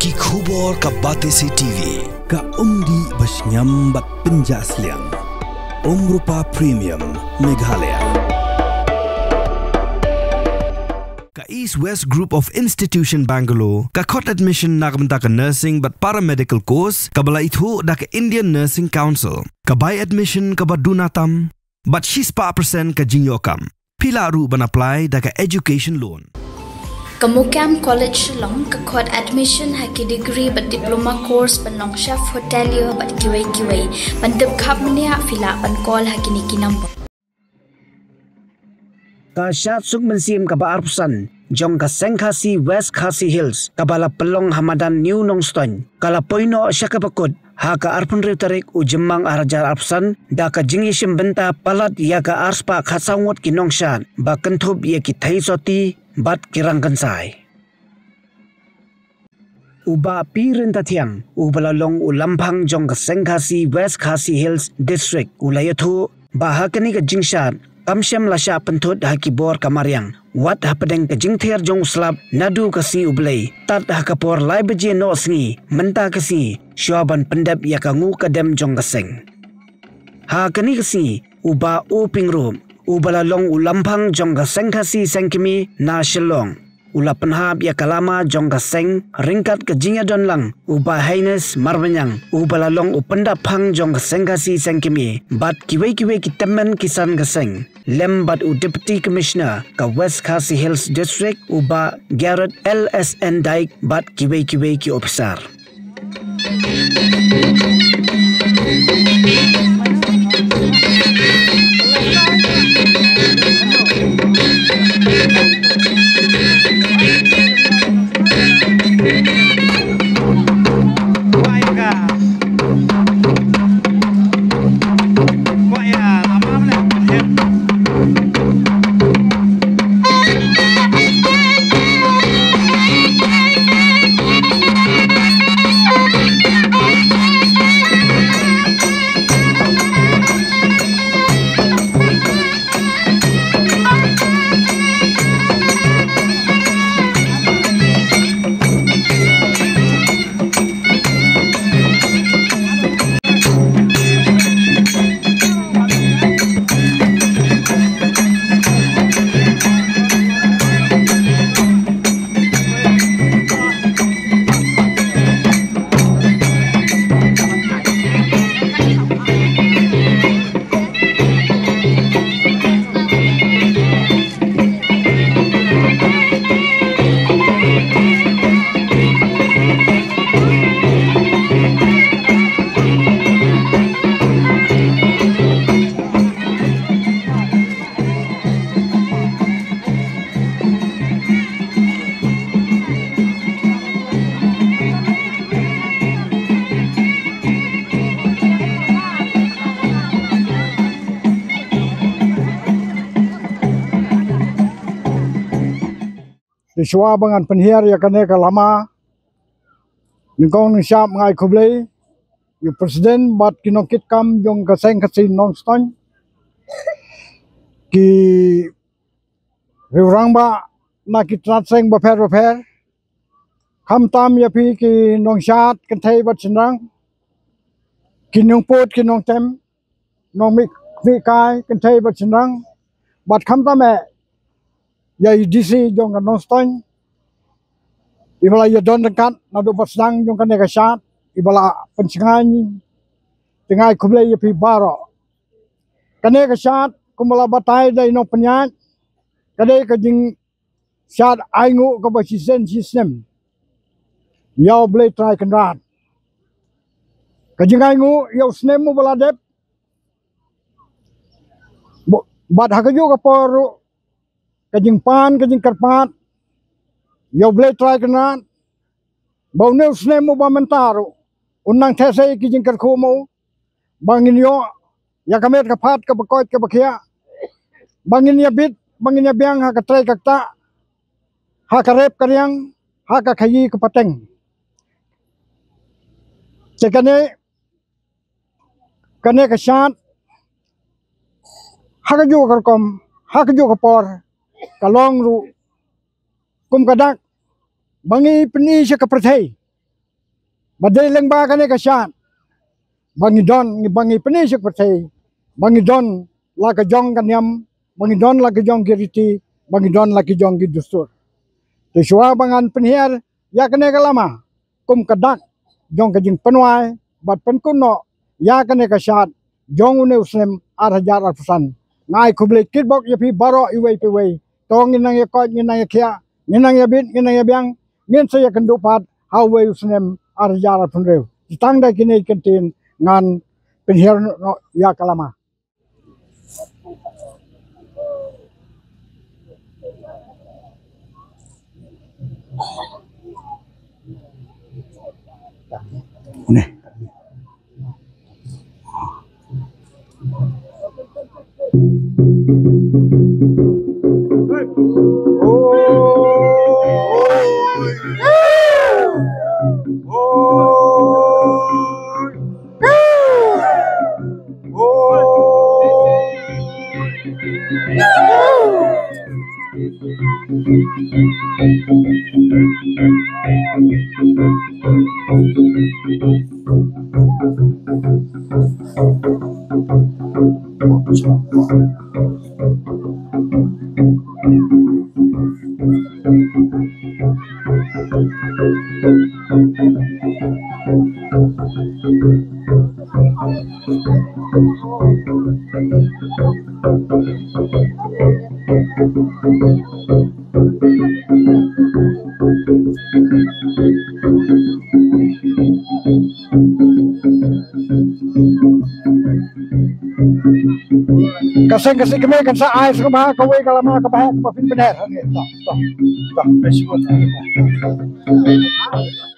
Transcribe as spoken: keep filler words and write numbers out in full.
Ki khubor ka Batesi T V. Ka umdih ba shngiam bad pynjah sliang. Umrupa Premium Meghalaya. Ka East West Group of Institution Bangalore, ka khot admission na ka bynta ka nursing bad paramedical course, kaba la ithuh da ka Indian Nursing Council. Ka bai admission kaba duna tam, bad shispah percent ka jingïoh kam. Phi lah ruh ban apply da ka education loan. Ka Mukem College Shillong ka khot admission ha ki degree bad diploma course ban long chef hotelier bad kiwei kiwei. Ban tip khapbniah phi lah ban call ha kine ki number. Ka shad suk mynsiem kaba arphew san jong ka Seng Khasi West Khasi Hills kaba la pynlong ha madan New Nongstoiñ, ka la poi noh sha kaba kut ha ka arphew hynriew tarik u Jymmang ar hajar arphew san da ka jingïashim bynta palat ïa ka arspah khatsaw ngut ki nongshad ba kynthup ïa ki theisotti bad ki rangkynsai. U Bah P. Ryntathiang, uba la long u lamphang jong ka Seng Khasi West Khasi Hills District, u la ïathuh ba ha kane ka jingshad kam shym la shah pynthut ha ki bor ka mariang, wat hapdeng ka jingther jong u slap naduh ka sngi U Blei tad ha ka por lai baje noh sngi mynta ka sngi, shuwa ban pyndep ïa ka nguh ka dem jong ka seng. Ha kane ka sngi, u Bah O. Pyngrope, uba la long u lamphang jong ka Seng Khasi Seng Kmie na Shillong, u la pynhap ïa ka lama jong ka seng ryngkat ka jingïadon lang u Bah Haines Marbaniang, uba la long u pyndap phang jong ka Seng Khasi Seng Kmie bad kiwei kiwei ki tymmen ki san ka seng, lem bad u Deputy Commissioner ka West Khasi Hills District, u Bah Garrett L S N Dyke, bad kiwei kiwei ki ophisar. Te shuwa ba ngan pynhiar ïa kane ka lama, nyngkong nyngshap nga ai khublei ïa u president bad ki nongkitkam jong ka Seng Khasi Nongstoiñ, ki riewrangbah na ki tnat seng bapher bapher, khamtam ïa phi ki nongshad kynthei bad shynrang, ki nongpud ki nongtem, nongmih, mih kai kynthei bad shynrang, bad khamtam eh ïa i D C jong ka Nongstoiñ, iba la ïadon ryngkat naduh ba sdang jong kane ka shad, iba la pynshngaiñ, te nga ai khublei ïa phi baroh. Kane ka shad kumba la batai da i nongpynïaid, ka dei ka jing shad ainguh kaba shisien shisnem ïa U Blei Trai Kynrad. Ka jingainguh ïa u snem uba la dep, bad ha kajuh ka por ruh ka jingpan ka jingkyrpad ïa U Blei Trai Kynrad ba une u snem uba mynta ruh un nang theh sei ki jingkyrkhu mo, ba ngin ïoh ïa ka met ka phad kaba koit kaba khiah, ba ngin ïabit, ba ngin ïabiang ha ka trei ka ktah, ha ka rep ka riang, ha ka khaïi ka pateng. Te kane, kane ka shad ha kajuh ka rukom, ha kajuh ka por ka long ruh kum ka dak ba ngi pyni sha ka pyrthei Ba dei lyngba kane ka shad ba ngi don, ba ngi pyni sha ka pyrthei ba ngi don la ka jong ka niam, ba ngi don la ka jong ki riti, ba ngi don la ka jong ki dustur. Te shuwa ba ngan pynhiar ïa kane ka lama kum ka dak jong ka jingpynwai bad pynkut noh ïa kane ka shad jong une u snem ar hajar arphew san. Nga ai khublei kitbok ïa phi baroh iwei pa iwei. To ngin nang ïa koit, ngin nang ïa khiah, ngin nang ïa bit, ngin nang ïa biang, ngin sa ïa kynduh pat ha uwei u snem ar hajar arphew hynriew. Tang da kine ki kyntien ngan pynhiar noh ïa ka lama. Ka seng ka seng kmie kan sa ai sngewbha kawei ka lama kaba heh kaba phin pynher hangne. Tah, tah, tah.